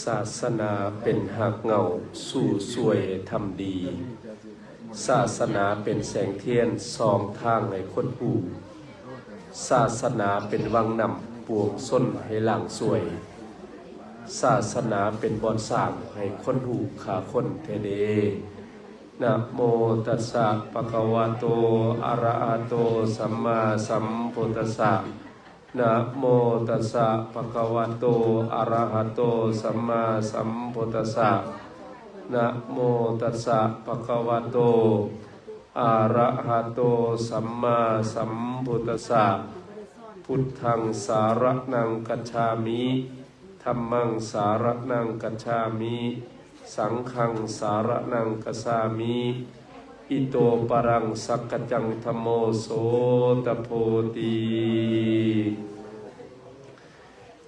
ສາສະໜາເປັນຮາກເຫງົ້າ ສູ້ຊ່ວຍທຳດີ. ສາສະໜາເປັນແສງທຽນ ສ່ອງທາງໃຫ້ຄົນຮູ້. ສາສະໜາເປັນວັງນ້ຳ ປວງຊົນໃຫ້ລ້າງຊ່ວຍ. ສາສະໜາເປັນບ່ອນສ້າງໃຫ້ຄົນຮູ້ຂ້າຄົນແທ້ເດ. ນະໂມຕັດສະ ພະຄະວະໂຕ ອະລະຫະໂຕ ສຳມາສຳພຸດທັດສະ. ນະໂມຕັດສະ ພະຄະວະໂຕ ອະລະຫະໂຕ ສຳມາສຳພຸດທັດສະ. ນະໂມຕັດສະ ພະຄະວະໂຕ ອະລະຫະໂຕ ສຳມາສຳພຸດທັດສະ. ພຸດທັງສາລະນັງ ກັດສາມິ. ທຳມັງສາລະນັງ ກັດສາມິ. ສັງຄັງສາລະນັງ ກັດສາມິ. ອິໂຕປະລັງ ສັກກະຈັງ ທຳໂມ ໂສຕະໂພຕິ.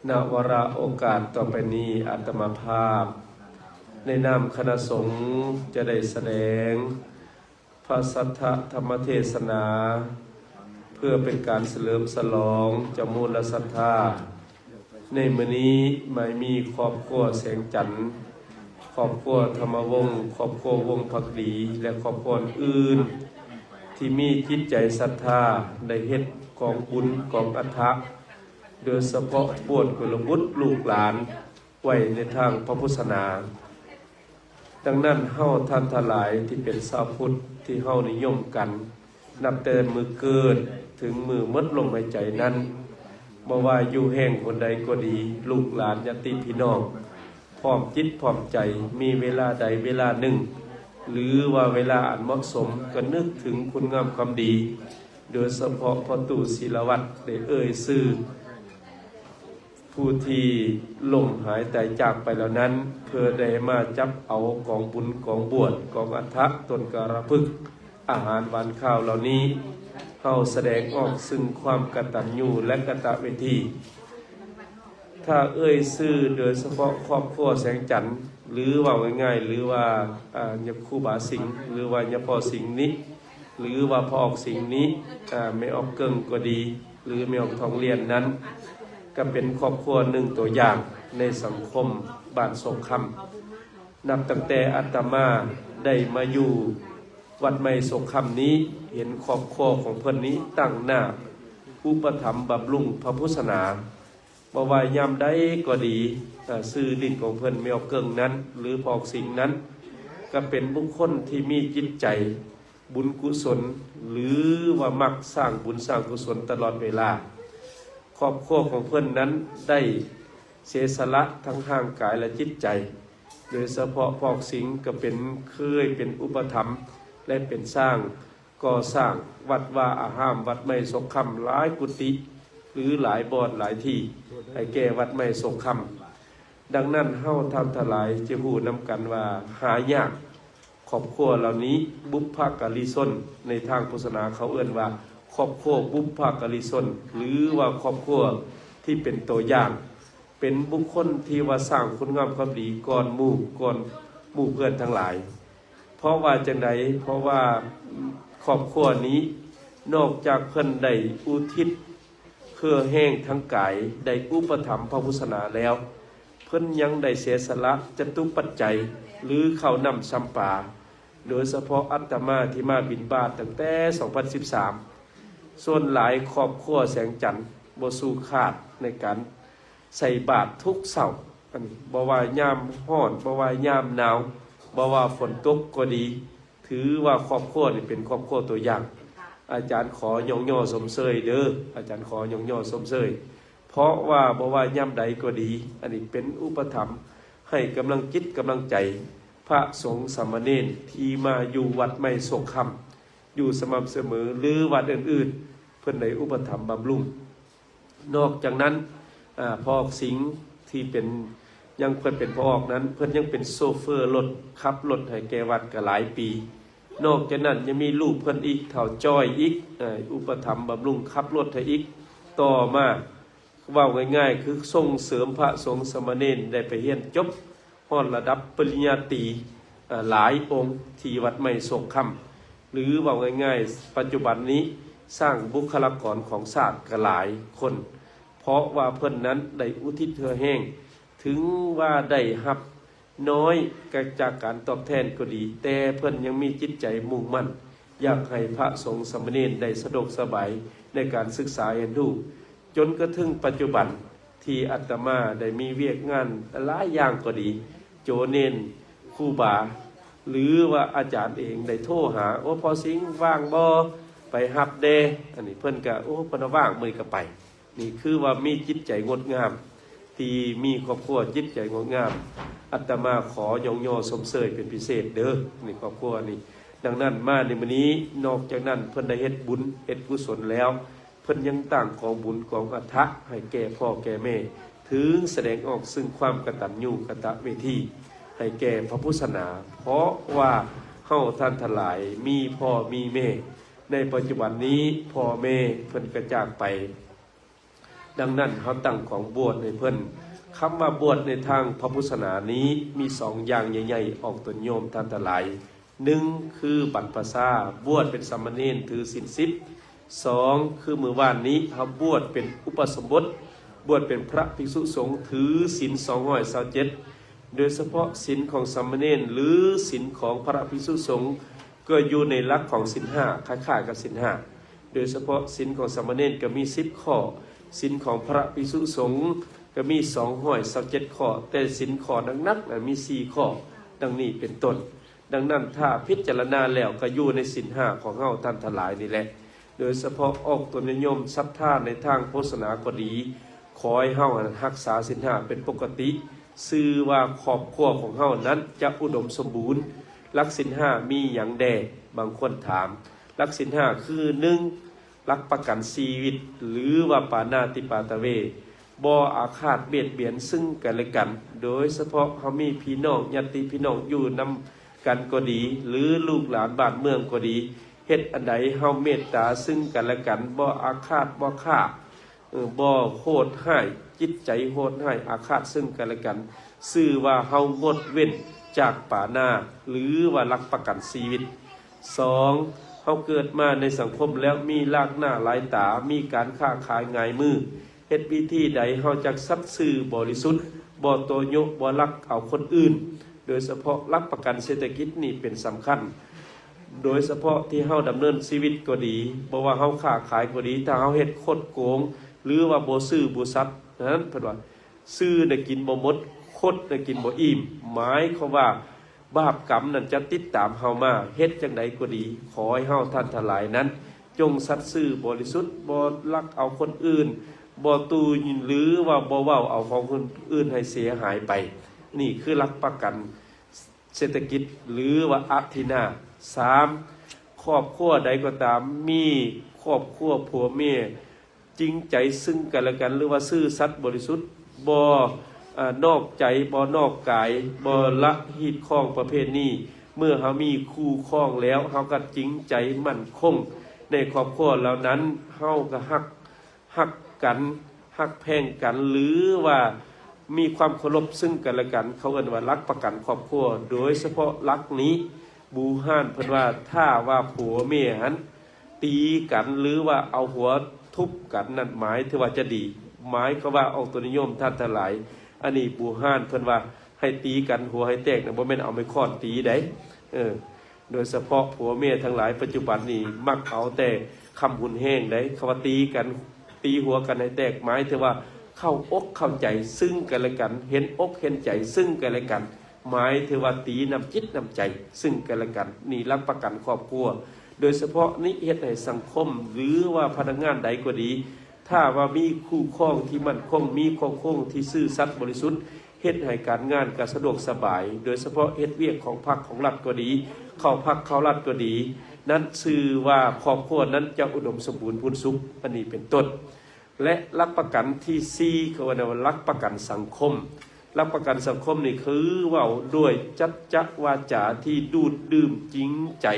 ນະວາລະໂອກາດຕໍ່ໄປນີ້ ອາດຕະມາພາບ ໃນນາມຄະນະສົງ ຈະໄດ້ສະແດງ ພະສັດທະທຳມະເທສະນາ ເພື່ອເປັນການສະເຫຼີມສະຫຼອງເຈົ້າມູນລະສັດທາ. ໃນມື້ນີ້ ໝາຍມີຄອບຄົວແສງຈັນ, ຄອບຄົວທຳມະວົງ, ຄອບຄົວວົງພັກດີ ແລະ ຄອບຄົວອື່ນໆ ທີ່ມີຈິດໃຈສັດທາ ໄດ້ເຮັດກອງບຸນກອງອັດຖະ ໂດຍສະເພາະບວດກຸລະບຸດລູກຫຼານ ໄວ້ໃນທາງພະພຸດສາສະໜາ. ດັ່ງນັ້ນ ເຮົາທ່ານທັງຫຼາຍທີ່ເປັນຊາວພຸດ ທີ່ເຮົານິຍົມກັນ ນັບແຕ່ມື້ເກີດເຖິງມື້ໝົດລົມຫາຍໃຈນັ້ນ, ບໍ່ວ່າຢູ່ແຫ່ງຫົນໃດກໍດີ, ລູກຫຼານຍາດຕິພີ່ນ້ອງ ພ້ອມຈິດພ້ອມໃຈ, ມີເວລາໃດເວລາໜຶ່ງ ຫຼືວ່າເວລາອັນເໝາະສົມ ກໍນຶກເຖິງຄຸນງາມຄວາມດີ, ໂດຍສະເພາະພໍ່ຕູ້ສີລະວັດ ໄດ້ເອີ່ຍຊື່ ຜູ້ທີ່ລົ້ມຫາຍຕາຍຈາກໄປແລ້ວນັ້ນ, ເພື່ອໄດ້ມາຈັບເອົາກອງບຸນ, ກອງບວດ, ກອງອັດຖະ, ຕົ້ນກາລະພຶກ, ອາຫານຫວານຄາວເຫຼົ່ານີ້, ເຮົາສະແດງອອກເຊິ່ງຄວາມກະຕັນຍູ ແລະ ກະຕະເວທີ. ຖ້າເອີ່ຍຊື່ໂດຍສະເພາະຄອບຄົວແສງຈັນ ຫຼື ເວົ້າງ່າຍໆ ຫຼືວ່າ ຍາຄູບາສິງ ຫຼືວ່າຍາພໍ່ສິງນີ້ ຫຼືວ່າພໍ່ອອກສິງນີ້, ແມ່ອອກເກິ່ງກໍດີ ຫຼືແມ່ອອກທອງລ້ຽນນັ້ນ ກໍເປັນຄອບຄົວໜຶ່ງຕົວຢ່າງໃນສັງຄົມບ້ານໂສກຄຳ. ນັບຕັ້ງແຕ່ອາດຕະມາໄດ້ມາຢູ່ວັດໃໝ່ໂສກຄຳນີ້ ເຫັນຄອບຄົວຂອງເພິ່ນນີ້ຕັ້ງໜ້າອຸປະຖຳບຳລຸງພະພຸດສາສະໜາ. ບໍ່ວ່າຍາມໃດກໍດີ, ອາ, ຊື່ດິນຂອງເພິ່ນ ແມ່ອອກເກິ່ງນັ້ນ ຫຼື ພໍ່ອອກສິງນັ້ນ ກໍເປັນບຸກຄົນທີ່ມີຈິດໃຈບຸນກຸສົນ ຫຼືວ່າມັກສ້າງບຸນສ້າງກຸສົນຕະຫຼອດເວລາ. ຄອບຄົວຂອງເພິ່ນນັ້ນໄດ້ເສຍສະຫຼະທັງຮ່າງກາຍ ແລະ ຈິດໃຈ, ໂດຍສະເພາະພໍ່ອອກສິງກໍເປັນ, ເຄີຍເປັນອຸປະຖຳ ແລະ ເປັນຊ່າງ ກໍ່ສ້າງວັດວາອາຮາມ ວັດໃໝ່ໂສກຄຳ ຫຼາຍກຸຕິ ຫຼື ຫຼາຍບ່ອນຫຼາຍທີ່ ໃຫ້ແກ່ວັດໃໝ່ໂສກຄຳ. ດັ່ງນັ້ນ ເຮົາທ່ານທັງຫຼາຍຈະຮູ້ນຳກັນວ່າ ຫາຍາກ. ຄອບຄົວເຫຼົ່ານີ້ ບຸບພະກາລີຊົນ, ໃນທາງພຸດສາສະໜາເຂົາເອີ້ນວ່າ ຄອບຄົວບຸບພະກາລີຊົນ ຫຼືວ່າຄອບຄົວທີ່ເປັນຕົວຢ່າງ, ເປັນບຸກຄົນທີ່ວ່າສ້າງຄຸນງາມຄວາມດີກ່ອນໝູ່, ກ່ອນໝູ່ເພື່ອນທັງຫຼາຍ. ເພາະວ່າຈັ່ງໃດ? ເພາະວ່າຄອບຄົວນີ້ ນອກຈາກເພິ່ນໄດ້ອຸທິດເຫື່ອແຮງທາງກາຍ, ໄດ້ອຸປະຖຳພະພຸດສາສະໜາແລ້ວ, ເພິ່ນຍັງໄດ້ເສຍສະຫຼະຈະຕຸປັດໄຈ ຫຼື ເຂົ້ານ້ຳຊຳປາ, ໂດຍສະເພາະອາດຕະມາທີ່ມາບິນບາດຕັ້ງແຕ່ສອງພັນສິບສາມ, ສ່ວນຫຼາຍຄອບຄົວແສງຈັນບໍ່ສູ້ຄາດໃນການ ໃສ່ບາດທຸກເຊົ້າ. ອັນນີ້ບໍ່ວ່າຍາມຮ້ອນ, ບໍ່ວ່າຍາມໜາວ, ບໍ່ວ່າຝົນຕົກກໍດີ, ຖືວ່າຄອບຄົວນີ້ເປັນຄອບຄົວຕົວຢ່າງ. ອາຈານຂໍຍ້ອງຍໍຊົມເຊີຍເດີ້, ອາຈານຂໍຍ້ອງຍໍຊົມເຊີຍ. ເພາະວ່າບໍ່ວ່າຍາມໃດກໍດີ, ອັນນີ້ເປັນອຸປະຖຳໃຫ້ກຳລັງຈິດກຳລັງໃຈພະສົງສາມະເນນທີ່ມາຢູ່ວັດໃໝ່ໂສກຄຳ ຢູ່ສະໝ່ຳສະເໝີ ຫຼື ວັດອື່ນໆ ເພິ່ນໄດ້ອຸປະຖຳບຳລຸງ. ນອກຈາກນັ້ນ, ອາ, ພໍ່ອອກສິງທີ່ເປັນ, ຍັງເພິ່ນເປັນພໍ່ອອກນັ້ນ, ເພິ່ນຍັງເປັນໂຊເຟີລົດ, ຂັບລົດໃຫ້ແກ່ວັດກໍຫຼາຍປີ. ນອກຈາກນັ້ນ ຍັງມີລູກເພິ່ນອີກ, ທ້າວຈ້ອຍອີກ, ອາ, ອຸປະຖຳບຳລຸງ, ຂັບລົດໃຫ້ອີກ. ຕໍ່ມາ ເວົ້າງ່າຍໆ ຄືສົ່ງເສີມພະສົງສາມະເນນໄດ້ໄປຮຽນຈົບຮອດລະດັບປະລິນຍາຕີ ອາ ຫຼາຍອົງທີ່ວັດໃໝ່ໂສກຄຳ ຫຼື ເວົ້າງ່າຍໆ ປັດຈຸບັນນີ້ສ້າງບຸກຄະລາກອນຂອງຊາດກໍຫຼາຍຄົນ ເພາະວ່າເພິ່ນນັ້ນໄດ້ອຸທິດເຫື່ອແຮງ ເ ເຖິງວ່າໄດ້ຮັບນ້ອຍຈາກການຕອບແທນກໍດີ, ແຕ່ເພິ່ນຍັງມີຈິດໃຈມຸ່ງໝັ້ນ ຢາກໃຫ້ພະສົງສາມະເນນໄດ້ສະດວກສະບາຍໃນການສຶກສາຮຽນຮູ້, ຈົນກະເຖິງປັດຈຸບັນທີ່ອາດຕະມາໄດ້ມີວຽກງານຫຼາຍຢ່າງກໍດີ, ໂຈເນນ, ຄູບາ ຫຼືວ່າອາຈານເອງໄດ້ໂທຫາ, ໂອ້ ພໍ່ສິງວ່າງບໍ່? ໄປຮັບແດ່. ອັນນີ້ເພິ່ນກະ ໂອ້ ເພິ່ນວ່າວ່າງ ມື້ນີ້ກະໄປ. ນີ້ຄືວ່າມີຈິດໃຈງົດງາມ ທີ່ມີຄອບຄົວຈິດໃຈງົດງາມ. ອາດຕະມາຂໍຍ້ອງຍໍຊົມເຊີຍເປັນພິເສດເດີ ໃນຄອບຄົວນີ້. ດັ່ງນັ້ນມາໃນມື້ນີ້, ນອກຈາກນັ້ນເພິ່ນໄດ້ເຮັດບຸນເຮັດກຸສົນແລ້ວ, ເພິ່ນຍັງຕັ້ງກອງບຸນກອງອັດຖະໃຫ້ແກ່ພໍ່ແກ່ແມ່, ຖືງສະແດງອອກເຊິ່ງຄວາມກະຕັນຍູກະຕະເວທີໃຫ້ແກ່ພະພຸດທະສາສະໜາ, ເພາະວ່າເຮົາທ່ານທັງຫຼາຍມີພໍ່ມີແມ່. ໃນປັດຈຸບັນນີ້ພໍ່ແມ່ເພິ່ນກະຈາກໄປ, ດັ່ງນັ້ນເຮົາຕັ້ງກອງບວດໃຫ້ເພິ່ນ. ຄຳວ່າບວດໃນທາງພະພຸດທະສາສະໜານີ້ມີສອງຢ່າງໃຫຍ່ໆ ອອກຕົນໂຍມທ່ານທັງຫຼາຍ. ໜຶ່ງ ຄືບັນພະຊາ, ບວດເປັນສາມະເນນຖືສິນສິບ. ສອງ ຄືມື້ວານນີ້ເຮົາບວດເປັນອຸປະສົມບົດ, ບວດເປັນພະພິກສຸສົງ ຖືສິນສອງຮ້ອຍຊາວເຈັດ. ໂດຍສະເພາະສິນຂອງສາມະເນນ ຫຼື ສິນຂອງພະພິກສຸສົງ ກໍຢູ່ໃນຫຼັກຂອງສິນຫ້າ, ຄ້າຍໆກັບສິນຫ້າ. ໂດຍສະເພາະສິນຂອງສາມະເນນກໍມີສິບຂໍ້, ສິນຂອງພະພິກສຸສົງກໍມີສອງຮ້ອຍຊາວເຈັດຂໍ້, ແຕ່ສິນຂໍ້ໜັກໆນັ້ນມີສີ່ຂໍ້, ດັ່ງນີ້ເປັນຕົ້ນ. ດັ່ງນັ້ນ ຖ້າພິຈາລະນາແລ້ວ ກໍຢູ່ໃນສິນຫ້າຂອງເຮົາທ່ານທັງຫຼາຍນີ້ແຫຼະ. ໂດຍສະເພາະອອກຕົນຍາດໂຍມສັດທາໃນທາງໂພຊະນາກໍດີ, ຂໍໃຫ້ເຮົາຫັ້ນຮັກສາສິນຫ້າເປັນປົກກະຕິ, ຊື່ວ່າຄອບຄົວຂອງເຮົານັ້ນຈະອຸດົມສົມບູນ. ຫຼັກສິນຫ້າມີຫຍັງແດ່? ບາງຄົນຖາມ. ຫຼັກສິນຫ້າຄື ໜຶ່ງ ຫຼັກປະກັນຊີວິດ ຫຼືວ່າປານາຕິປາຕາເວ, ບໍ່ອາຄາດບຽດບຽນຊຶ່ງກັນແລະກັນ, ໂດຍສະເພາະເຮົາມີພີ່ນ້ອງ ຍາດຕິພີ່ນ້ອງຢູ່ນຳກັນກໍດີ ຫຼື ລູກຫຼານບ້ານເມືອງກໍດີ, ເຮັດອັນໃດເຮົາເມດຕາຊຶ່ງກັນແລະກັນ, ບໍ່ອາຄາດ ບໍ່ຂ້າ ເອີ ບໍ່ໂຫດຮ້າຍ, ຈິດໃຈໂຫດຮ້າຍອາຄາດຊຶ່ງກັນແລະກັນ, ຊື່ວ່າເຮົາງົດເວັ້ນຈາກປານາ ຫຼືວ່າຫຼັກປະກັນຊີວິດ. ສອງ ເຮົາເກີດມາໃນສັງຄົມແລ້ວມີລາກໜ້າຫຼາຍຕາ, ມີການຄ້າຂາຍຫງາຍມື, ເຮັດວິທີໃດເຮົາຈັກສັດຊື່ບໍລິສຸດ, ບໍ່ໂຕໂຍະ, ບໍ່ລັກເອົາຄົນອື່ນ. ໂດຍສະເພາະຫຼັກປະກັນເສດຖະກິດນີ້ເປັນສຳຄັນ, ໂດຍສະເພາະທີ່ເຮົາດຳເນີນຊີວິດກໍດີ, ບໍ່ວ່າເຮົາຄ້າຂາຍກໍດີ, ຖ້າເຮົາເຮັດຄົດໂກງ ຫຼືວ່າບໍ່ຊື່ບໍ່ສັດນັ້ນ, ເພິ່ນວ່າ ຊື່ນະກິນບໍ່ໝົດ, ຄົດນະກິນບໍ່ອີ່ມ, ໝາຍຄວາມວ່າບາບກຳນັ້ນຈະຕິດຕາມເຮົາມາ. ເຮັດຈັ່ງໃດກໍດີ, ຂໍໃຫ້ເຮົາທ່ານທັງຫຼາຍນັ້ນ ຈົ່ງສັດຊື່ບໍລິສຸດ, ບໍ່ລັກເອົາຄົນອື່ນ, ບໍ່ຕູ້ ຫຼືວ່າບໍ່ເວົ້າເອົາຂອງຄົນອື່ນໃຫ້ເສຍຫາຍໄປ. ນີ້ຄືຫຼັກປະກັນເສດຖະກິດ ຫຼືວ່າອະທິນາ. ສາມ ຄອບຄົວໃດກໍຕາມ ມີຄອບຄົວຜົວເມຍ ຈິງໃຈຊຶ່ງກັນແລະກັນ ຫຼືວ່າຊື່ສັດບໍລິສຸດ, ບໍ່ ອາ ນອກໃຈ, ບໍ່ນອກກາຍ, ບໍ່ລະຮີດຄອງປະເພນີ. ເມື່ອເຮົາມີຄູ່ຄອງແລ້ວ, ເຮົາກໍຈິງໃຈໝັ້ນຄົງໃນຄອບຄົວເຫຼົ່ານັ້ນ, ເຮົາກໍຮັກ ຮັກກັນ, ຮັກແພງກັນ ຫຼືວ່າມີຄວາມເຄົາລົບຊຶ່ງກັນແລະກັນ. ເຂົາເອີ້ນວ່າຫຼັກປະກັນຄອບຄົວ. ໂດຍສະເພາະຫຼັກນີ້ ບູຮານເພິ່ນວ່າ ຖ້າວ່າຜົວເມຍຫັ້ນ ຕີກັນ ຫຼືວ່າເອົາຫົວທຸບກັນນັ້ນ ໝາຍເຖິງວ່າຈະດີ, ໝາຍຄວາມວ່າອອກຕົນຍາດໂຍມທ່ານທັງຫຼາຍ, ອັນນີ້ບູຮານເພິ່ນວ່າໃຫ້ຕີກັນຫົວໃຫ້ແຕກນະ, ບໍ່ແມ່ນເອົາໄມ້ຄ້ອນຕີໃດ. ເອີ ໂດຍສະເພາະຜົວເມຍທັງຫຼາຍປັດຈຸບັນນີ້ ມັກເອົາແຕ່ຄຳຮຸນແຮງໃດ. ຄຳວ່າຕີກັນ, ຕີຫົວກັນໃຫ້ແຕກ ໝາຍເຖິງວ່າເຂົ້າອົກເຂົ້າໃຈຊຶ່ງກັນແລະກັນ, ເຫັນອົກເຫັນໃຈຊຶ່ງກັນແລະກັນ, ໝາຍເຖິງວ່າຕີນ້ຳຈິດນ້ຳໃຈຊຶ່ງກັນແລະກັນ. ນີ້ຫຼັກປະກັນຄອບຄົວ. ໂດຍສະເພາະນີ້ເຮັດໃຫ້ສັງຄົມ ຫຼືວ່າພະນັກງານໃດກໍດີ, ຖ້າວ່າມີຄູ່ຄອງທີ່ໝັ້ນຄົງ, ມີຄອບຄົວທີ່ຊື່ສັດບໍລິສຸດ, ເຮັດໃຫ້ການງານກໍສະດວກສະບາຍ, ໂດຍສະເພາະເຮັດວຽກຂອງພັກຂອງລັດກໍດີ, ເຂົ້າພັກເຂົ້າລັດກໍດີ, ນັ້ນຊື່ວ່າຄອບຄົວນັ້ນຈະອຸດົມສົມບູນພູນສຸກ, ອັນນີ້ເປັນຕົ້ນ. ແລະ ຫຼັກປະກັນທີສີ່ ເຂົາເອີ້ນວ່າຫຼັກປະກັນສັງຄົມ. ຫຼັກປະກັນສັງຄົມນີ້ຄືເວົ້າດ້ວຍສັດຈະວາຈາທີ່ດູດດື່ມຈິງໃຈ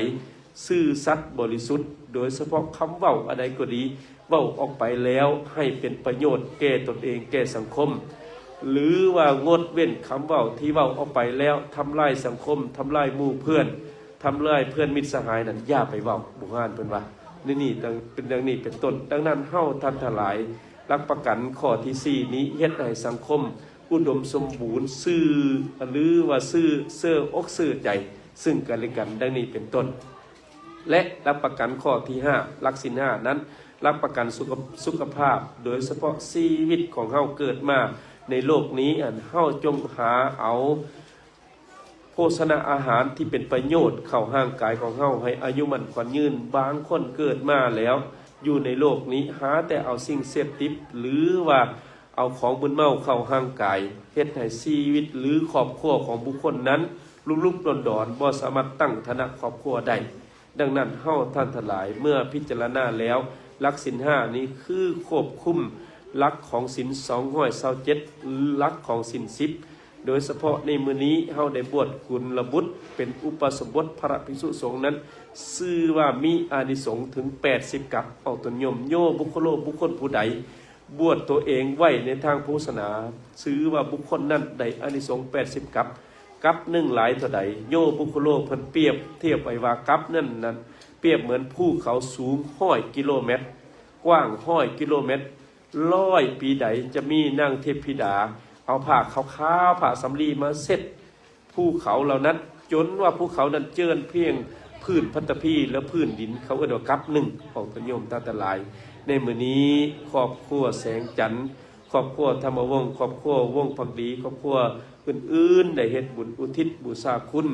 ຊື່ສັດບໍລິສຸດ, ໂດຍສະເພາະຄຳເວົ້າອັນໃດກໍດີ ເວົ້າອອກໄປແລ້ວໃຫ້ເປັນປະໂຫຍດແກ່ຕົນເອງ, ແກ່ສັງຄົມ ຫຼືວ່າງົດເວັ້ນຄຳເວົ້າທີ່ເວົ້າອອກໄປແລ້ວທຳລາຍສັງຄົມ, ທຳລາຍໝູ່ເພື່ອນ, ທຳລາຍເພື່ອນມິດສະຫາຍນັ້ນ ຢ່າໄປເວົ້າ, ບູຮານເພິ່ນວ່າ. ນີ້ ນີ້ ເປັນດັ່ງນີ້ເປັນຕົ້ນ. ດັ່ງນັ້ນ ເຮົາທ່ານທັງຫຼາຍ, ຫຼັກປະກັນຂໍ້ທີສີ່ນີ້ເຮັດໃຫ້ສັງຄົມ ອຸດົມສົມບູນ ຊື່ ຫຼືວ່າຊື່ເຊື່ອອົກເຊື່ອໃຈຊຶ່ງກັນແລະກັນ ດັ່ງນີ້ເປັນຕົ້ນ. ແລະ ຫຼັກປະກັນຂໍ້ທີຫ້າ ຫຼັກສິນຫ້ານັ້ນ ຫຼັກປະກັນສຸຂະ ສຸຂະພາບ ໂດຍສະເພາະຊີວິດຂອງເຮົາເກີດມາໃນໂລກນີ້ ອັນເຮົາຈົ່ງຫາເອົາ ໂພຊະນາອາຫານທີ່ເປັນປະໂຫຍດເຂົ້າຮ່າງກາຍຂອງເຮົາ ໃຫ້ອາຍຸໝັ້ນຂວັນຍືນ. ບາງຄົນເກີດມາແລ້ວຢູ່ໃນໂລກນີ້ ຫາແຕ່ເອົາສິ່ງເສບຕິດ ຫຼືວ່າເອົາຂອງມຶນເມົາເຂົ້າຮ່າງກາຍ ເຮັດໃຫ້ຊີວິດ ຫຼື ຄອບຄົວຂອງບຸກຄົນນັ້ນ ລຸບໆດອນໆ ບໍ່ສາມາດຕັ້ງຖານະຄອບຄົວໄດ້. ດັ່ງນັ້ນ ເຮົາທ່ານທັງຫຼາຍ ເມື່ອພິຈາລະນາແລ້ວ ຫຼັກສິນຫ້ານີ້ຄືຄວບຄຸມຫຼັກຂອງສິນສອງຮ້ອຍຊາວເຈັດ ຫຼັກຂອງສິນສິບ. ໂດຍສະເພາະໃນມື້ນີ້ ເຮົາໄດ້ບວດກຸນລະບຸດເປັນອຸປະສົມບົດພະພິກສຸສົງນັ້ນ ຊື່ວ່າມີອານິສົງເຖິງແປດສິບກັບ. ອອກຕົນໂຍມ ໂຍບຸກໂຄໂລ ບຸກຄົນຜູ້ໃດບວດຕົວເອງໄວ້ໃນທາງໂພຊະນາ ຊື່ວ່າບຸກຄົນນັ້ນໄດ້ອານິສົງແປດສິບກັບ. ກັບໜຶ່ງຫຼາຍເທົ່າໃດ? ໂຍບຸກໂຄໂລ ເພິ່ນປຽບທຽບໄວ້ວ່າກັບນັ້ນນັ້ນ ປຽບເໝືອນພູເຂົາສູງຮ້ອຍກິໂລແມັດ ກວ້າງຮ້ອຍກິໂລແມັດ. ຮ້ອຍປີໃດຈະມີນາງເທບທິດາເອົາຜ້າຂາວໆ ຜ້າສຳລີມາເຊັດພູເຂົາເຫຼົ່ານັ້ນ ຈົນວ່າພູເຂົານັ້ນເຈື່ອນພຽງພື້ນພັດຕະພີ ແລະ ພື້ນດິນ. ເຂົາເອີ້ນວ່າກັບໜຶ່ງ. ອອກຕົນໂຍມທ່ານທັງຫຼາຍ ໃນມື້ນີ້ ຄອບຄົວແສງຈັນ ຄອບຄົວທຳມະວົງ ຄອບຄົວວົງພັກດີ ຄອບຄົວອື່ນໆ ໄດ້ເຮັດບຸນອຸທິດບູຊາຄຸນ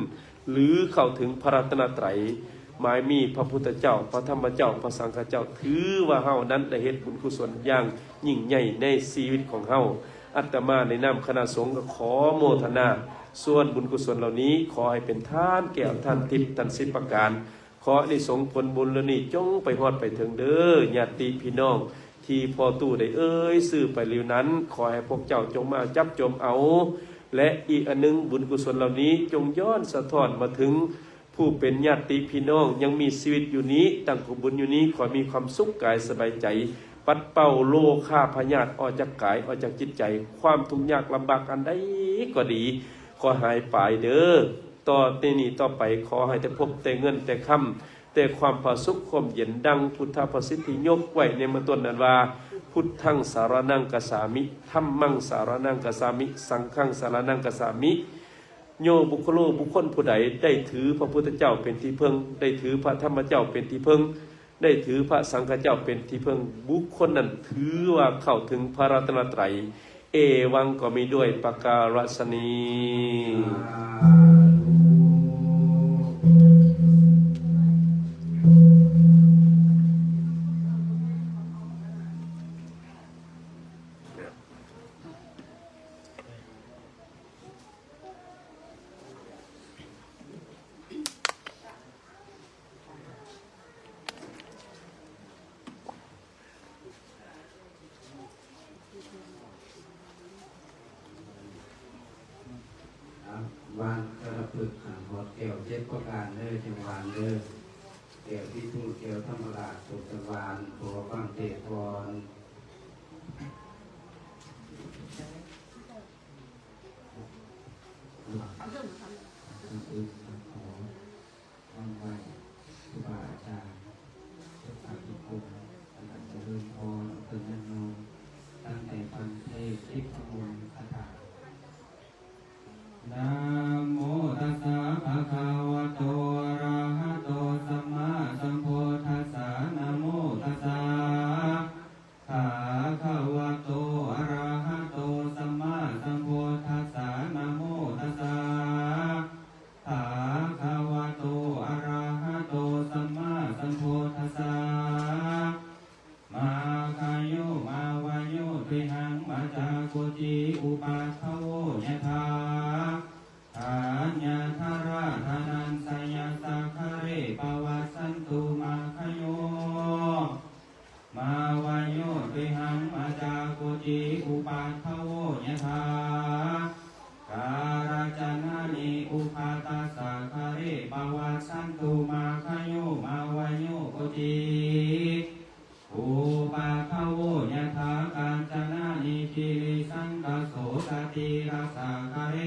ຫຼື ເຂົ້າເຖິງພະລັດຕະນະໄຕ ໝາຍມີພະພຸດທະເຈົ້າ ພະທຳມະເຈົ້າ ພະສັງຄະເຈົ້າ. ຖືວ່າເຮົານັ້ນໄດ້ເຮັດບຸນກຸສົນຢ່າງຍິ່ງໃຫຍ່ໃນຊີວິດຂອງເຮົາ. ອາດຕະມາໃນນາມຄະນະສົງກໍຂໍໂມທະນາສ່ວນບຸນກຸສົນເຫຼົ່ານີ້ ຂໍໃຫ້ເປັນທານແກ້ວທານທິບທັງສິບປະການ. ຂໍອານິສົງຜົນບຸນເຫຼົ່ານີ້ຈົ່ງໄປຮອດໄປເຖິງເດີ ຍາດຕິພີ່ນ້ອງທີ່ພໍ່ຕູ້ໄດ້ເອີ່ຍຊື່ໄປແລ້ວນັ້ນ. ຂໍໃຫ້ພວກເຈົ້າຈົ່ງມາຈັບຈົມເອົາ ແລະ ອີກອັນໜຶ່ງ ບຸນກຸສົນເຫຼົ່ານີ້ຈົ່ງຍ້ອນສະທ້ອນມາເຖິງຜູ້ເປັນຍາດຕິພີ່ນ້ອງຍັງມີຊີວິດຢູ່ນີ້ ຕັ້ງກອງບຸນຢູ່ນີ້ ຂໍໃຫ້ມີຄວາມສຸກກາຍສະບາຍໃຈ ປັດເປົ່າໂລຄາພະຍາດອອກຈາກກາຍ ອອກຈາກຈິດໃຈ. ຄວາມທຸກຍາກລຳບາກອັນໃດກໍດີ ຂໍໃຫ້ຫາຍໄປເດີ. ຕໍ່ແຕ່ນີ້ຕໍ່ໄປ ຂໍໃຫ້ແຕ່ພົບແຕ່ເງິນແຕ່ຄຳ ແຕ່ຄວາມຜາສຸກຄວາມເຢັນ ດັ່ງພຸດທະພາສິດທີ່ຍົກໄວ້ໃນເບື້ອງຕົ້ນນັ້ນວ່າ ພຸດທັງສາລະນັງກະສາມິ ທຳມັງສາລະນັງກະສາມິ ສັງຄັງສາລະນັງກະສາມິ. ໂຍບຸກໂຄໂລ ບຸກຄົນຜູ້ໃດໄດ້ຖືພະພຸດທະເຈົ້າເປັນທີ່ເພິ່ງ ໄດ້ຖືພະທຳມະເຈົ້າເປັນທີ່ເພິ່ງ ໄດ້ຖືພະສັງຄະເຈົ້າເປັນທີ່ເພິ່ງ ບຸກຄົນນັ້ນຖືວ່າເຂົ້າເຖິງພະລັດຕະນະໄຕ. ເອວັງ ກໍມີດ້ວຍປະກາລະຊະນີ. ອ່ະ ວານກະລະພຶກ ຫາຮອດແກ້ວເຈັດປະການເດີ ຈັ່ງວານເດີ. ແກ້ວທີ່ທູດ ແກ້ວທຳມະລາດ ຕົກຈັກວານ ຂໍຟັງເທດກ່ອນ. ອ່ະ ຄືຂໍ ວາງໄວ້ ຄູບາອາຈານ ທຸກທ່ານທຸກຄົນ ຕັ້ງໃຈເລີນພອນ ເປັນຍາດໂຍມ ຕັ້ງໃຈຟັງເທດທິບປະມົນຄາຖາ. ນະໂມຕັດສະ ພະຄະວະໂຕ ອະຣະຫະໂຕ ສຳມາສຳພຸດທັດສະ. ນະໂມຕັດສະ ພະຄະວະໂຕ ອະຣະຫະໂຕ ສຳມາສຳພຸດທັດສະ. ນະໂມຕັດສະ ພະຄະວະໂຕ ອະຣະຫະໂຕ ສຳມາສຳພຸດທັດສະ. ມາຄະໂຍ ມາວະໂຍ ເຕຫັງ ມະຈາໂກຕິ ອຸປາທະໂວ ຍະຖາ ທານຍາທາຣາທານັນຊະຍະສາຄາເຣ ປະວັດສັນຕຸ ມາຄະໂຍ ມາວະໂຍ ເຕຫັງ ມະຈາໂກຕິ ອຸປາທະໂວ ຍະຖາ ກາລະຈະນະນິ ອຸພາທະສາຄາເຣ ປະວັດສັນຕຸ ມາຄະໂຍ ມາວະໂຍ ໂກຕິ ອຸປາທະໂວ ຍະຖາ ການຈະນະນິ ກິລິສັງກະໂສ ຕະຕິລະສາຄາເຣ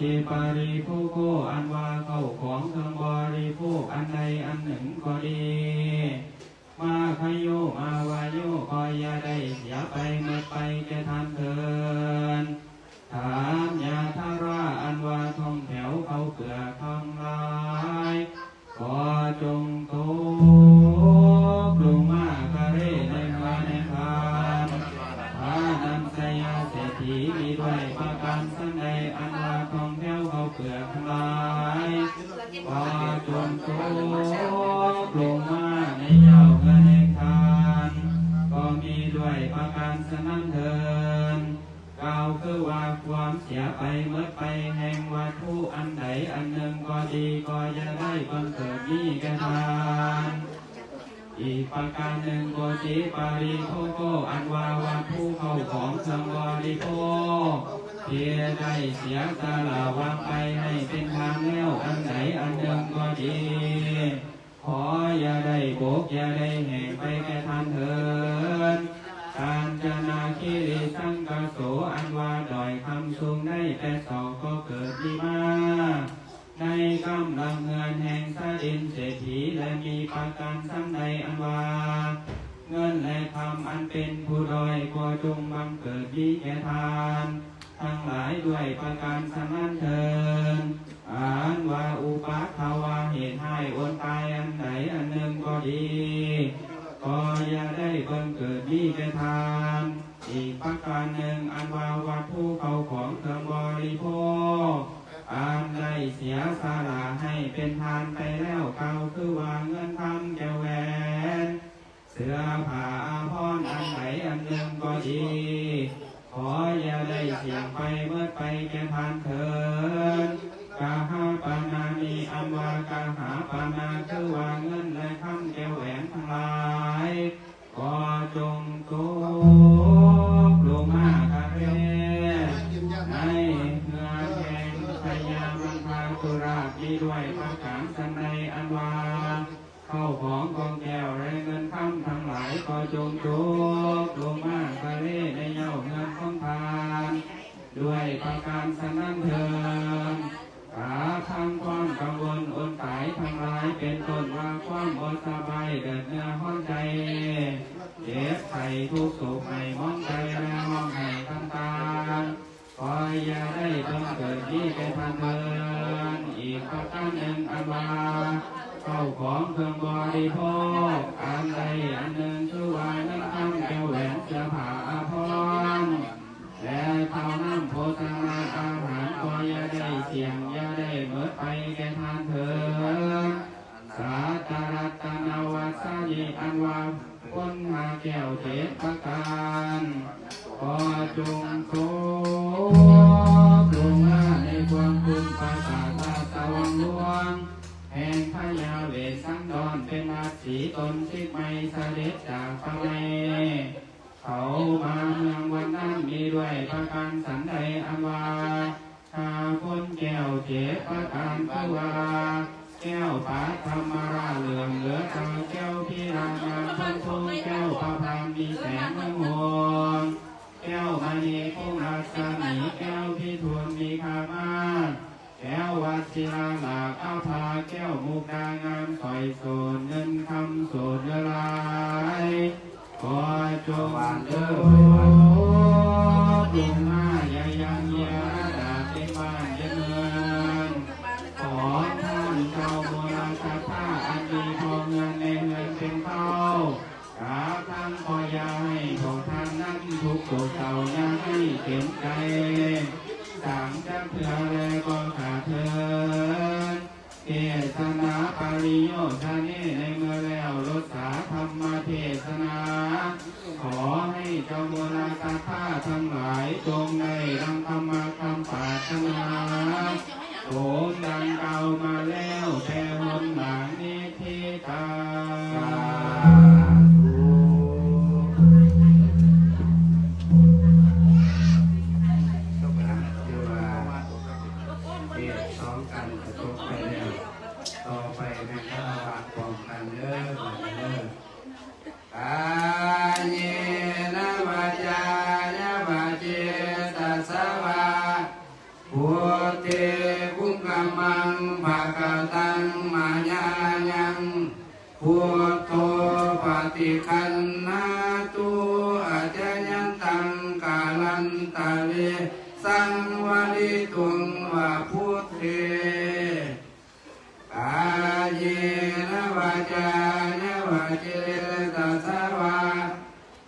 ທີ່ປະລິໂພໂກ ອັນວ່າເຂົ້າຂອງເຄື່ອງບໍລິໂພກອັນໃດອັນໜຶ່ງກໍດີ ມາຄະໂຍ ມາວາໂຍ ກໍຢ່າໄດ້ເສຍໄປໝົດໄປແກ່ທ່ານເທີນ. ຖານຍາທາລາ ອັນວ່າທ່ອງແຖວເຂົ້າເປືອກທັງຫຼາຍ ກໍຈົ່ງຕົກລົງມາກະເລໃນເຮືອໃນຄານ. ພະນັນຊະຍາເສດຖີ ມີດ້ວຍປະການສັນໃດ ອັນວ່າທ່ອງແຖວເຂົ້າເປືອກທັງຫຼາຍ ກໍຈົ່ງຕົກລົງມາໃນເຫຍ້າເຮືອແຫ່ງທ່ານ ກໍມີດ້ວຍປະການສະນັ້ນເທີນ. ກ່າວຄືວ່າຄວາມເສຍໄປໝົດໄປແຫ່ງວັດຖຸອັນໃດອັນໜຶ່ງກໍດີ ກໍຢ່າໄດ້ບັງເກີດມີແກ່ທ່ານ. ອີກປະການໜຶ່ງ ໂກຕິປະລິໂພໂກ ອັນວ່າວັດຖຸເຂົ້າຂອງເຄື່ອງບໍລິໂພກ ທີ່ໄດ້ເສຍສະຫຼະວາງໄປໃຫ້ເປັນທານແລ້ວ ອັນໃດອັນໜຶ່ງກໍດີ ຂໍຢ່າໄດ້ບົກ ຢ່າໄດ້ແຫ້ງໄປແກ່ທ່ານເທີນ. ການຈະນະຄີລິສັງກະໂສ ອັນວ່າດອຍຄຳສູງໃນແປດສອກກໍເກີດມີມາ ໃນກຳລັງເຮືອນແຫ່ງຊາດິນເສດຖີ ແລະ ມີປະການສັນໃດ ອັນວ່າເງິນ ແລະ ຄຳອັນເປັນຜູ້ດ້ອຍ ກໍຈົ່ງບັງເກີດມີແກ່ທ່ານທັງຫຼາຍດ້ວຍປະການສະນັ້ນເທີນ. ອັນວ່າອຸປາທະວາ ເຫດຮ້າຍອົນຕາຍອັນໃດອັນໜຶ່ງກໍດີ ກໍຢ່າໄດ້ບັງເກີດມີແກ່ທ່ານ. ອີກປະການໜຶ່ງ ອັນວ່າວັດຖຸເຂົ້າຂອງເຄື່ອງບໍລິໂພກ ອັນໄດ້ເສຍສະຫຼະໃຫ້ເປັນທານໄປແລ້ວ ກ່າວຄືວ່າເງິນຄຳແກ້ວແຫວນ ເສື້ອຜ້າອາພອນອັນໃດອັນໜຶ່ງກໍດີ ຂໍຢ່າໄດ້ສ່ຽງໄປໝົດໄປແກ່ທ່ານເທີນ. ກະຫາປະນານິ ອັນວ່າກະຫາປະນາ ຄືວ່າເງິນ ແລະ ຄຳແກ້ວແຫວນທັງຫຼາຍ ກໍຈົ່ງຕົກລົງມາກະເລໃນເຮືອນແຫ່ງພະຍາມັນທາຈຸລາດ ມີດ້ວຍປະການສັນໃດ ອັນວ່າ ເຂົ້າຂອງກອງແກ້ວ ແລະ ເງິນຄຳທັງຫຼາຍ ກໍຈົ່ງຕົກລົງມາກະເລໃນເຫຍ້າເຮືອນຂອງທ່ານ ດ້ວຍປະການສະນັ້ນເທີນ. ກະທັງຄວາມກັງວົນອົນຕາຍທັງຫຼາຍ ເປັນຕົ້ນວ່າຄວາມບໍ່ສະບາຍ ເດືອດເນື້ອຮ້ອນໃຈ ເຈັບໄຂ້ທຸກໂສກໄໝ້ໝອງໃຈ ແລະ ຮ້ອງໄຫ້ຕ່າງໆ ຂໍຢ່າໄດ້ບັງເກີດມີແກ່ທ່ານເທີນ. ອີກປະການໜຶ່ງ ອັນວ່າເຂົ້າຂອງເຄື່ອງບໍລິໂພກອັນໃດອັນໜຶ່ງ ຄືວ່າເງິນຄຳແກ້ວແຫວນ ເສື້ອຜ້າອາພອນ ແລະ ເຂົ້ານ້ຳໂພຊະນາອາຫານ ກໍຢ່າໄດ້ສ່ຽງ ຢ່າໄດ້ໝົດໄປແກ່ທ່ານເທີນ. ສັດຕະລັດຕະນະວັດສານິ ອັນວ່າ ຄົນຫ້າແກ້ວເຈັດປະການ ກໍຈົ່ງຕົກລົງມາໃນຄວາມກຸມປະສາດລາຊະວັງຫຼວງ ແຫ່ງພະຍາເວດສັນດອນ ເປັນລາສີຕົນສິດໃໝ່ ສະເດັດຈາກປະໄມ ເຂົ້າມາເມືອງວັນນະ ມີດ້ວຍປະການສັນໃດ ອັນວ່າ ຫ້າຄົນແກ້ວເຈັດປະການ ຄືວ່າ ແກ້ວປາດທຳມະລາດເຫຼືອງເຫຼືອຕາ ແກ້ວພີລາງາມພົນທຸງ ແກ້ວປະພານມີແສງເຮືອງໂຮງ ແກ້ວມະນີຄົງລັດສະໝີ ແກ້ວພິທູນມີຄາມາ ແກ້ວວັດສິລາລາຄາພາ ແກ້ວມຸກດາງາມ ສ້ອຍໂສນເງິນຄຳໂສນເຫຼືອຫຼາຍ ຂໍຈົ່ງເດີ ຈົ່ງມາຢ່າຢັ້ງເຢຍລະດາເຕັມບ້ານເຕັມເມືອງ ຂອງທ່ານເຈົ້າມູລະສັດທາ ອັນມີພໍ່ເຮືອນແມ່ເຮືອນເປັນເຕົ້າ ກະທັງຂໍຢ່າໃຫ້ພວກທ່ານນັ້ນທຸກໂສກເສົ້າ ຢ່າໃຫ້ເຕັມໃຈ ສັງຈັກເທື່ອແລກໍຂ້າເທີນ ເທສະນາປະລິໂຍຊະເນ ໃນເມື່ອແລ້ວລົດສາທຳມະເທສະນາ ຂໍໃຫ້ເຈົ້າມູລະສັດທາທັງຫຼາຍ ຈົ່ງໄດ້ດັ່ງຄຳມັກຄຳປາດຖະໜາ ສົມດັ່ງກ່າວມາແລ້ວແຕ່ຫົນຫຼັງນິທິຕັງ ສາທຸ. ຖືວ່າ ເທດສອງກັນກະຈົບໄປແລ້ວ ຕໍ່ໄປແມ່ນຄາລະວະພ້ອມກັນເດີ ບາດນີ້ເດີ. ກາເຍນະວາຈາຍະວະເຈຕະສະວາ ພຸ กาเยนะวาจานะวาเจตสะวา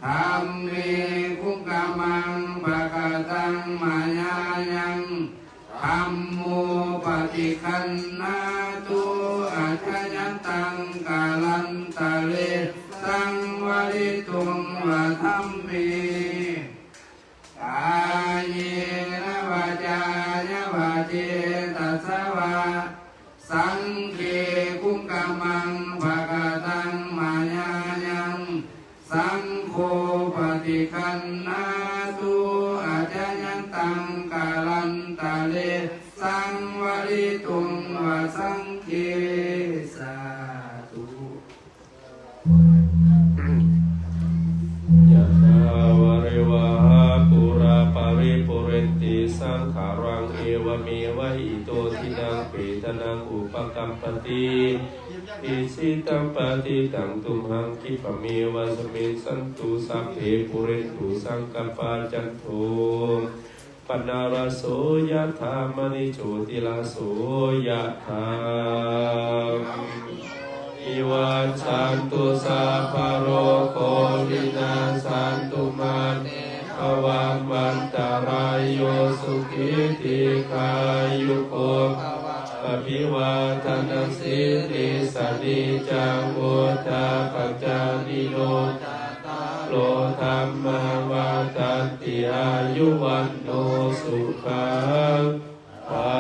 ธัมเมกุกะมังปะกะตังมะยายัง ธัมโมปะติคันหาตุ อาชะยะตังกาลันตะเร สังวะริตุงวะธัมเม กาเยนะวาจานะวาเจตสะวา สังเคกุกะมังปะกะตังมะยายัง สังโฆปะติคันหาตุ อาชะยะตังกาลันตะเร สังวะริตุงวะธัมเม สาธุ ยะถาวาริวะหาปูราปะริปูเรนติสังขารัง เอวะเมวะอิโตทินังเปตะนังอุปะกัปปะติ อิจิตังปัตถิตังตุมหัง ขิปปะเมวะสะมิชฌันตุ สัพเพปูเรนตุสังกัปปา จันโท ปะนะระโส ยะถา มะณิ โชติระโส ยะถา สัพพิติโย วิวัชชันตุ สัพพะโรโค วินัสสันตุ มา เต ภะวัตวันตะราโย สุขี ทีฆายุโก ภะวะ อะภิวาทะนะสีลิสสะ นิจจัง วุฑฒาปะจายิโน จัตตาโร ธัมมา วัฑฒันติ อายุ วัณโณ สุขัง ພະ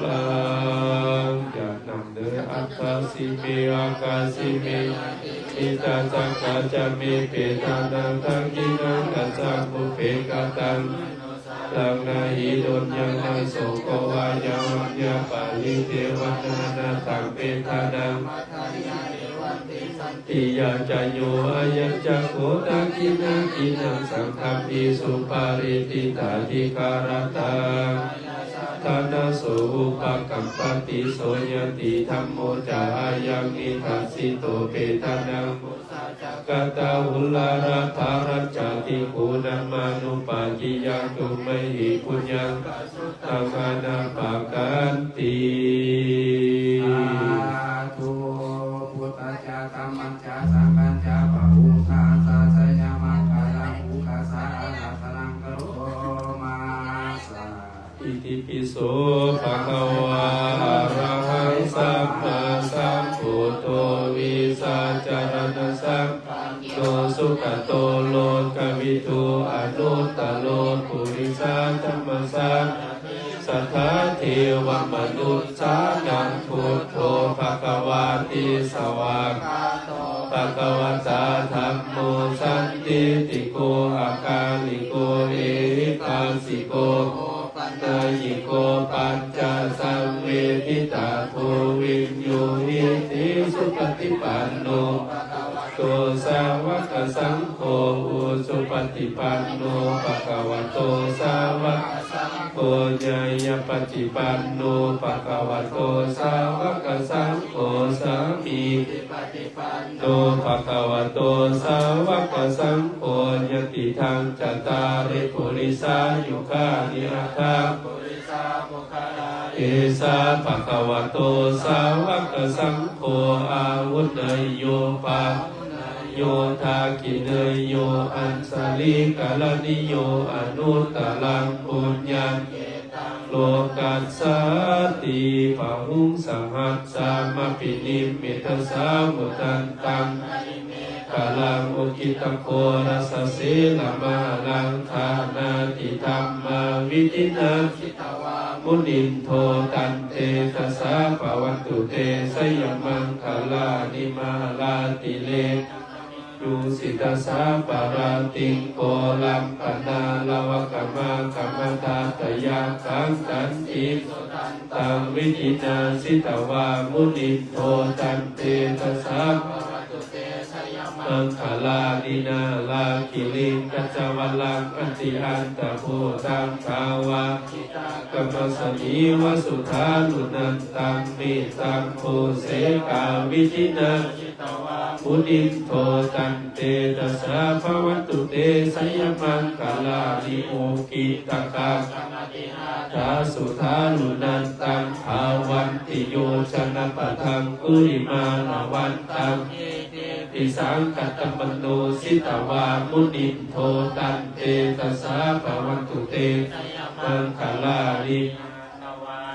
ລັງ ຢາກນຳເດີ ອັດຖະສິເມ ອາກາສິເມ ຍາຕິ ມິດຕະ ສັກກະ ຈະ ເມ ເປຕານັງ ທັກຂິນາຄະສັງ ປຸບເພ ກະຕັງ ມະນຸສສານັງ ນະຫິ ໂດນຍັງ ນະ ໂສໂກ ວາ ຍາມະ ຍາ ປາລິ ເທວະນາ ນາ ທັງ ເປຕານັງ ມະທາຍາ ເອວັມ ຕິ ສັນຕິ ຍາ ຈະ ໂຍ ອາຍັນ ຈະ ໂຄ ທັກຂິນາຄະສັງ ທຳມິ ສຸ ປາລິ ທິ ຕາ ທິ ຄາ ຣະ ຕາ ທະນະ ໂສ ອຸປະກັມປະຕິ ໂສ ຍາຕິ ທຳໂມ ຈະ ອາຍັງ ນິທັດສິໂຕ ເປຕານັງ ກະຕະຫຸລາຣະທາຣັດຈາຕິກູນະມານຸປາກິຍັງ ຕຸມະຫິ ປຸນຍັງ ກະສຸຕັງ ອະນາປະການຕິ ສາທຸ ພຸດທັດຈະ ທຳມັດຈະ ສັງຄັດຈະ ພະວົງຄາສາ ໄຊຍະມັງຄະລັງ ອຸກະສາ ອາຣາທະນາ ກະໂລມາສາ ອິຕິປິໂສ ພະຄະວາ ອະລະຫັງ ສຳມາສຳພຸດໂທ ວິຊາຈາລະນະສຳປັນໂນ ສຸກະໂຕ ໂລກະວິທູ ອະນຸດຕະໂລ ປຸລິສະທຳມະສາຣະ ສັດທາ ເທວະມະນຸດສານັງ ພຸດໂທ ພະຄະວາ ຕິ ສະຫວາກຂາໂຕ ພະຄະວະຕາ ທຳໂມ ສັນທິດທິໂກ ອາກາລິໂກ ເອຫິປັດສິໂກ ໂອປະນາຍິໂກ ປັດຈະສັງເວທິຕາໂທ ວິນໂຍຫິຕິ ສຸປະຕິປັນໂນ ພະຄະວະໂຕ ສາວະກະສັງໂຄ ອຸຈຸປະຕິປັນໂນ ພະຄະວະໂຕ ສາວະກະສັງໂຄ ຍາຍະປະຕິປັນໂນ ພະຄະວະໂຕ ສາວະກະສັງໂຄ ສາມີ ປະຕິປັນໂນ ພະຄະວະໂຕ ສາວະກະສັງໂຄ ຍະຕິທັງ ຈະຕາລິ ປຸລິສາຍຸຄານິ ອັດຖະ ເອສາ ພະຄະວະໂຕ ສາວະກະສັງໂຄ ອາຫຸເນຍໂຍ ປາຫຸເນຍໂຍ ທັກຂິເນຍໂຍ ອັນຊະລີກະລະນິໂຍ ອະນຸດຕະລັງ ປຸນຍັງ ໂລກັດສາຕິ ພະຮຸງສະຫັດສາມະພິນິມມິດຕະສາວຸດທັນຕັງ ຄະລັງ ໂອກິດຕະໂຄລະສະເສລະມະຫາລັງ ທານາຕິທຳມາວິທິນາ ສິຕະວາ ມຸນິນໂທ ຕັນເຕຈະສາ ພະວັນຕຸເຕ ໄຊຍະມັງຄະລານິ ມະຫາລາຕິເລກະ ຍຸສິຕະສາປະລາຕິງ ໂກລຳປະນາລະວະກະມາຄະມະທາດຕະຍາຄັງ ສັນຕິສຸທັນຕັງ ວິທິນາ ສິຕະວາ ມຸນິນໂທ ຕັນເຕຈະສາ ພະວັນຕຸເຕ ໄຊຍະມັ ມັງຄະລານິ ນາລາກິລິງ ກັດຈະວະລັງ ອະຕິອັນຕະພູຕັງ ທາວະ ກະມະສະມີວະ ສຸທາລຸນັນຕັງ ເມຕຕັງ ພູເສກາວິທິນາ ສິຕະວາ ມຸນິນໂທ ຕັນເຕຈະສາ ພະວັນຕຸເຕ ໄຊຍະມັງຄະລານິ ໂອກິຕະກັງ ທາ ສຸທາລຸນັນຕັງ ທາວັນຕິໂຍຊະນະປະທັງ ກຸລິມາລະວັນຕັງ ອີທິປິສັງ ຄະຕະມະໂນ ສິຕະວາ ມຸນິນໂທ ຕັນເຕຈະສາ ພະວັນຕຸເຕ ໄຊຍະມັງຄະລານິ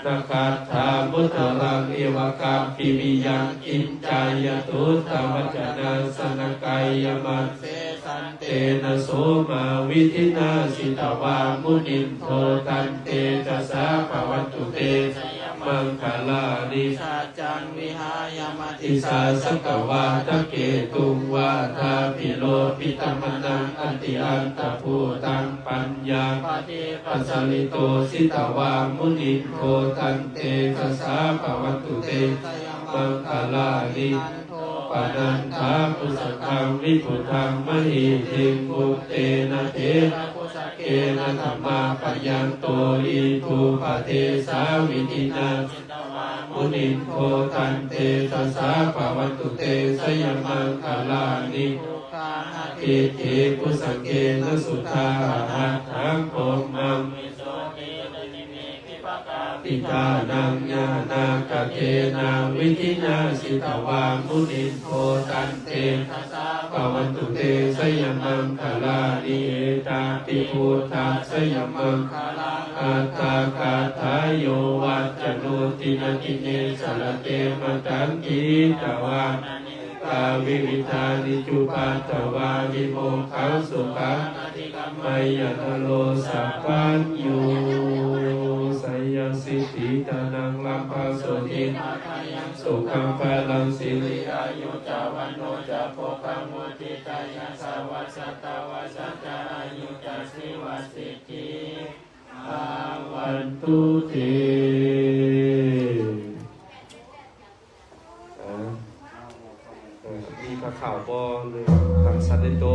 ນາຄາທາມຸດຕະລັງ ເອວະກາປິວິຍັງ ກິນຈາຍະຕຸດຕະວັດຈະນາ ສະນະກາຍະມັດ ເສ ສັນເຕນະໂສມາ ວິທິນາ ສິຕະວາ ມຸນິນໂທ ຕັນເຕຈະສາ ພະວັນຕຸເຕ ໄຊຍະມັງຄະລານິ ສັດຈັງ ວິຫາຍະມະ ຕິສາ ສັກກະວາທະເກຕຸງ ວາທາພິໂລພິຕະມະນັງ ອະຕິອັນຕະພູຕັງ ປັນຍາປະຕິປັດສະລິໂຕ ສິຕະວາ ມຸນິນໂທ ຕັນເຕຈະສາ ພະວັນຕຸເຕ ໄຊຍະມັງຄະລານິ ໂທ ປະນັນທາ ປຸສະຄັງ ວິພຸດທັງ ມະຫິທິງ ປຸດເຕນະ ເຖລະ ປຸດສະເກນະ ທຳມາປະຍັນໂຕ ອິດຖຸປະເດສາ ວິທິນາ ສິຕະວາ ມຸນິນໂທ ຕັນເຕຈະສາ ພະວັນຕຸເຕ ໄຊຍະມັງຄະລານິ ທຸກຂາ ອະທິດຖິ ປຸດສະເກນະ ສຸທາ ອະຫັດຖັງ ພົມມັງ ວິສຸດທິ ປະກາປິທານັງ ຍານາກະເທນະ ວິທິນາ ສິຕະວາ ມຸນິນໂທ ຕັນເຕຈະສາ ພະວັນຕຸເຕ ໄຊຍະມັງຄະລານິ ເອຕາປິ ພຸດທັດສະຍະມັງຄະລັງ ອັດຖະກະຖາ ໂຍວັດຈະໂນ ຕິນະຕິເນ ສະລະເຕ ມະຕັງ ກິຕະວາ ກາວິວິທານິ ຈຸປັດຖະວາ ວິໂມກຂັງ ສຸຂັງ ອະທິກຳໄມຍະ ນະໂລ ສະປັນໂຍ ໄສຍະສິດທິ ທະນັງ ລຳພະໂສທິ ພະຍັງ ສຸຂັງ ພະລັງ ສິລິ ອາຍຸ ຈະ ວັນໂນ ຈະ ໂພຄະ ວຸດທິ ຈະ ຍະສະ ວະ ຊະຕະ ວະ ສັດຈະ ອາຍຸ ຈະ ຊີວະ ສິດທິ ພະວັນຕຸເຕ. ເອີ ເອີ ມີຜ້າຂາວບໍ່? ຫຼື ທັງສັນໃນໂຕະ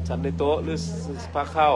ສັນໃນໂຕະ ຫຼື ຜ້າຂາວ?